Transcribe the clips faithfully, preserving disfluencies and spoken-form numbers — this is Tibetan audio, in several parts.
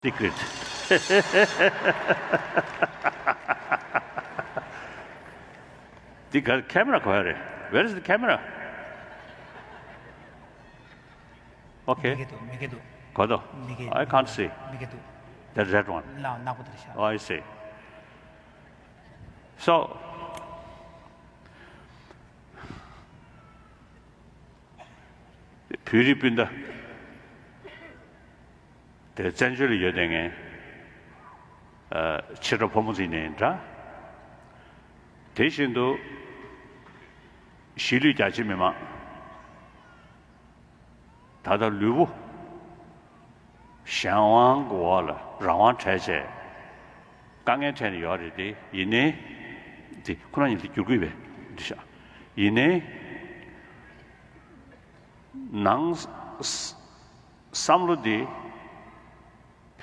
Secret. འདི་ག་camera ག་བ་རེད། Where is the camera? Okay. མི་གི་འདུག་མི་གི་འདུག་ག་དོ། མི་གི། I can't see. མི་གི་འདུག The red one. ལ་ནག་པོ་དེར་ཤ། Oh, I see. So, བོད་རིགས་སྤུན་ཟླ། དེ་བཙན་བྱོལ་ལ་ཡོད་དེ་ངས། ཨ། ཕྱི་དྲོ་ཕོ་མོ་ཚོ་ཡིན་ནའི་འདྲ། དེ་བཞིན་དུ་གཞིས་ལུས་རྒྱ་ཆེ་མི་མང་། ད་ལྟ་ལུས་པོ་གཞན་དབང་གི་འོག་ལ་རང་དབང་བྲལ་བྱས་དཀའ་ངལ་འཕྲད་ནས་ཡོད་རེད་དེ། ཡིན་ནའི་དེ་ཁོ་རང་ཉིད་དུ་འགྱུར་དགོས་པས་འདི་ཤག་ཡིན་ནའི་ནང་བསམ་བློ་འདི།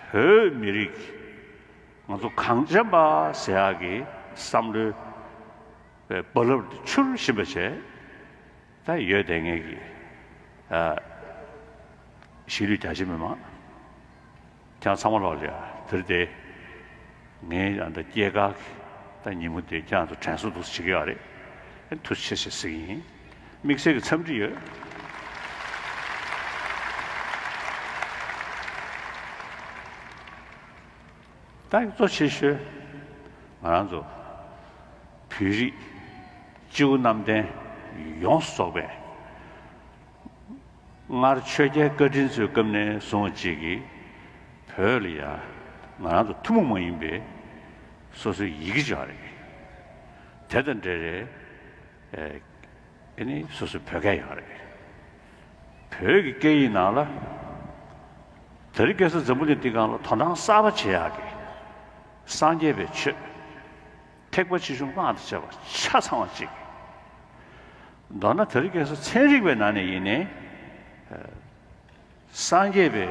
བོད་མི་རིགས་ང་ཚོ་གངས་ཅན་པ་ཟེར་ཡག་གི་བསམ་བློའི་རྦ་རླབས་འཕྱུར་བཞིན་པ་བྱས་ད་ཡོད་བསྡད་མཁན་གྱི་ཨ། གཞིས་ལུས་རྒྱ་ཆེ་མི་མང་། ཁྱེད་ཚང་མ་ལོག་ལ་ཡ་དེར་དེ་ངའི་ཨ་ད་སྐྱེས་སྐར་གྱི་ད་ཉིན་མོ་དེ་ཁྱེད་ཚོ་དྲན་གསོ་འདུག་སེ་བྱེད་ཀྱི་ཡོད་རེད། ཐུགས་རྗེ་ཆེ་ཞེས་ཟེར་གྱི་ཡིན། དམིགས་བསལ་གྱི་འཚམས་འདྲི་ཡོད། ད་གཙོ་ཆེ་ཤོས་ང་རང་ཚོ་བོད་རིགས་སྤྱི་བོ་གནམ་བསྟན་ཡོངས་སུ་རྫོགས་པའི་སྔར་ཆོས་རྒྱལ་བཀའ་དྲིན་གྱི་སྐབས་ནས་བཟུང་བ་ཅིག་གིས་བོད་ལ་ཡ་ང་རང་ཚོ་ཐུན་མོང་མ་ཡིན་པའི་སོ་སོའི་ཡི་གེ་ཅིག་ཡོད་རེད། དེ་དང་འབྲེལ་རེད། ཨེ་ནི་སོ་སོའི་བོད་སྐད་ཡོད་རེད། བོད་ཀྱི་སྐད་ཡིག་ནང་ལ་དེ་རིང་ཁ་སང་འཛམ་བུ་གླིང་འདི་སྒང་ལ་དོ་སྣང་གསར་པ་བྱེད་ཡག་གི་སངས་རྒྱས་པའི་ཆོས་ཐེག་པ་ཆེ་ཆུང་སྔགས་དང་བཅས་པ་ཆ་ཚང་བ་ཅིག་མདོར་ན་དེ་རིང་ཁ་སང་ཚན་རིག་པའི་ནང་ནས་ཡིན་ནའི་སངས་རྒྱས་པའི་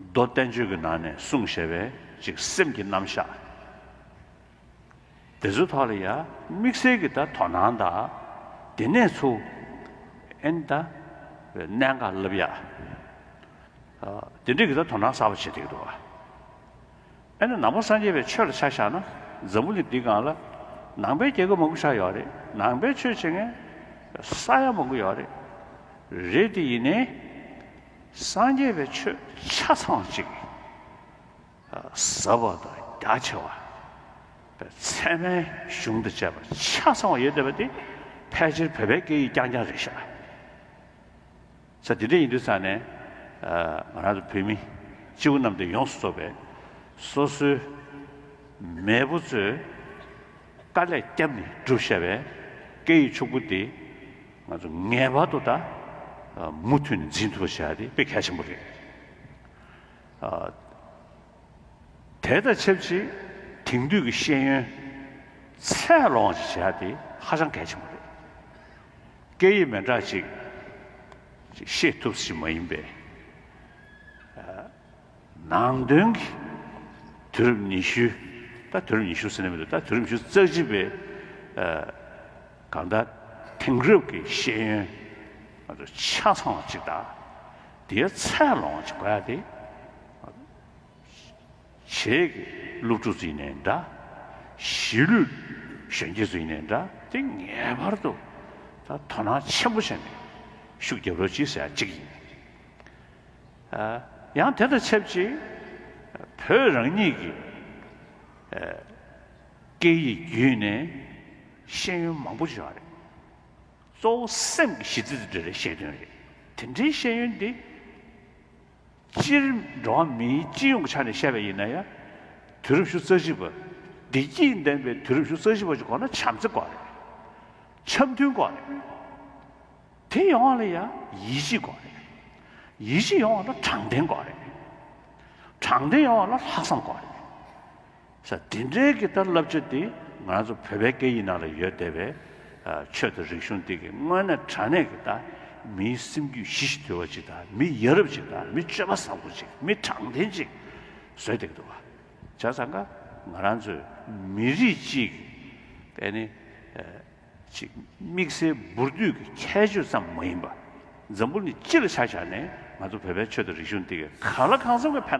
མདོ་བསྟན་བཅོས་ཀྱི་ནང་ནས་གསུངས་བཞག་པའི་ཅིག་སེམས་ཀྱི་རྣམ་གཞག་དེ་ཚོའི་ཐོག་ལ་ཡ་དམིགས་བསལ་གྱི་ད་དོ་སྣང་དང་། དེ་ནས་ཚུར་ཨེ་ནི་ད་གནད་འགག་ལབ་ཡ། ཨ། དེ་འདྲའི་གི་ད་དོ་སྣང་གསར་པ་བྱེད་བསྡད་ཀྱི་འདུག་བ། ཨེ་ནི་ནང་པ་སངས་རྒྱས་པའི་ཆོས་ལ་ཆ་བཞག་ན་འཛམ་བུ་གླིང་འདིའི་སྒང་ལ་ནང་པའི་རྒྱལ་ཁབ་མང་པོ་ཞིག་ཡོད་རེད། ནང་པའི་ཆོས་བྱེད་མཁན་ས་ཡ་མང་པོ་ཡོད་རེད། རེད་དེ་ཡིན་ནའི་སངས་རྒྱས་པའི་ཆོས་ཆ་ཚང་བ་ཅིག་ཟབ་པ་དང་རྒྱ་ཆེ་བ། ཚད་མའི་གཞུང་དང་བཅས་པ་ཆ་ཚང་བ་ཡོད་བསྡད་པ་དེ་ཕལ་ཆེར་བོད་པའི་སྐད་ཡིག་རྐྱང་རྐྱང་རེད་ཤག་ས་དེ་འདྲ་ཡིན་དུས་ཙང་ནས་ང་རང་ཚོ་བོད་མི་སྤྱི་བོ་གནམ་བསྟན་ཡོངས་སུ་རྫོགས་པའི་སོ་སོའི་མེས་པོ་ཚོས་དཀའ་ལས་བརྒྱབ་ནས་བསྒྲུབས་བཞག་པའི་སྐད་ཡིག་ཕྱུག་པོ་དེ་ང་ཚོ་ངེས་པར་དུ་ད་མུ་མཐུད་ནས་འཛིན་ཐུབ་པ་བྱ་ཡ་དེ་དཔེ་གལ་ཆེན་པོ་རེད། དེ་དང་ཆབས་ཅིག་དེང་དུས་ཀྱི་ཤེས་ཡོན་ཚད་ལོངས་ཅིག་བྱེད་ཡ་དེ་ཧ་ཅང་གལ་ཆེན་པོ་རེད། སྐད་ཡིག་མི་འདྲ་ཅིག་ཅིག་ཤེས་ཐུབ་ཅིག་མ་ཡིན་པའི་ནང་དོན་གྱི་དུས་རབས་ཉི་ཤུ། ད་དུས་རབས་ཉི་ཤུ་ཟེར་ན་མི་འདུག་ད་དུས་རབས་ཉི་ཤུ་རྩ་གཅིག་པའི་གང་ལྟར་དེང་རབས་ཀྱི་ཤེས་ཡོན་ང་ཚོ་ཆ་ཚང་བ་ཅིག་དང་དེའི་ཚད་ལོངས་ཅིག་དགོས་ཡ་དེ། བྱེས་ཀྱི་སློབ་ཕྲུག་ཚོ་ཡིན་ནའི་འདྲ། གཞིས་ལུས་གཞོན་སྐྱེས་ཚོ་ཡིན་ནའི་འདྲ། དེ་ངེས་པར་དུ་ད་དོ་སྣང་ཆེན་པོ་བྱས་ནས་ཤུགས་རྒྱབ་རོགས་གྱིས་ཟེར་ཡ་གཅིག་ཡིན། ཨ། ཡང་དེ་དང་ཆབས་ཅིག་བོད་རང་ཉིད་ཀྱི་ཨ་སྐད་ཡིག་བརྒྱུད་ནས་ཤེས་ཡོན་མང་པོ་ཡོད་རེད། གཙོ་བོ་སེམས་ཀྱི་གཞི་རྩ་དེ་འདྲ་རེད་བཤད་དོན་རེད། དེ་འདྲའི་ཤེས་ཡོན་འདི། སྤྱིར་འགྲོ་བ་མིའི་སྤྱི་ཡོངས་ཀྱི་ཆ་ནས་བཤད་པ་ཡིན་ན་ཡང་། དུས་རབས་ཉི་ཤུ་རྩ་གཅིག་པ། བདེ་སྐྱིད་ལྡན་པའི་དུས་རབས་ཉི་ཤུ་རྩ་གཅིག་པ་ཞིག་དགོས་ན་བྱམས་བརྩེ་དགོས་རེད། འཆམ་མཐུན་དགོས་རེད། དེ་ཡོང་བ་ལ་ཡང་ཡིད་ཆེས་དགོས་རེད། ཡིད་ཆེས་ཡོང་བ་ལ་དྲང་བདེན་དགོས་རེད། དྲང་བདེན་ཡོང་བ་ལ་ལྷག་བསམ་དགོས་རེད། ས་དེ་འདྲའི་གི་ད་བསླབ་བྱ་འདི་ང་ཚོ་བོད་པའི་སྐད་ཡིག་ནང་ལ་ཡོད་བསྡད་པའི་ཨ་ཆོས་དང་རིག་གཞུང་འདི་གི་དངོས་གནས་དྲང་གནས་ཀྱི་ད་མིའི་སེམས་རྒྱུད་ཞི་ཞིང་དུལ་བ་ཅིག་དང་། མི་ཡ་རབས་ཅིག་དང་། མི་སྤྱོད་པ་བཟང་པོ་ཅིག། མི་དྲང་བདེན་ཅིག་བཟོས་བསྡད་ཀྱི་འདུག་བ། བྱས་ཙང་ཀ་ང་རང་ཚོའི་མི་རིགས་གཅིག་གི་ཨ་ནི་ཨ་ཅིག་དམིགས་བསལ་འབུར་དོད་ཀྱི་ཁྱད་ཆོས་ཙམ་མ་ཡིན་པ། འཛམ་བུ་གླིང་སྤྱི་ལ་ཆ་བཞག་ནས་ ང་ཚོ་བོད་པའི་ཆོས་དང་རིག་གཞུང་འདི་ག་ལ་གང་འཚམ་གྱི་ཕན།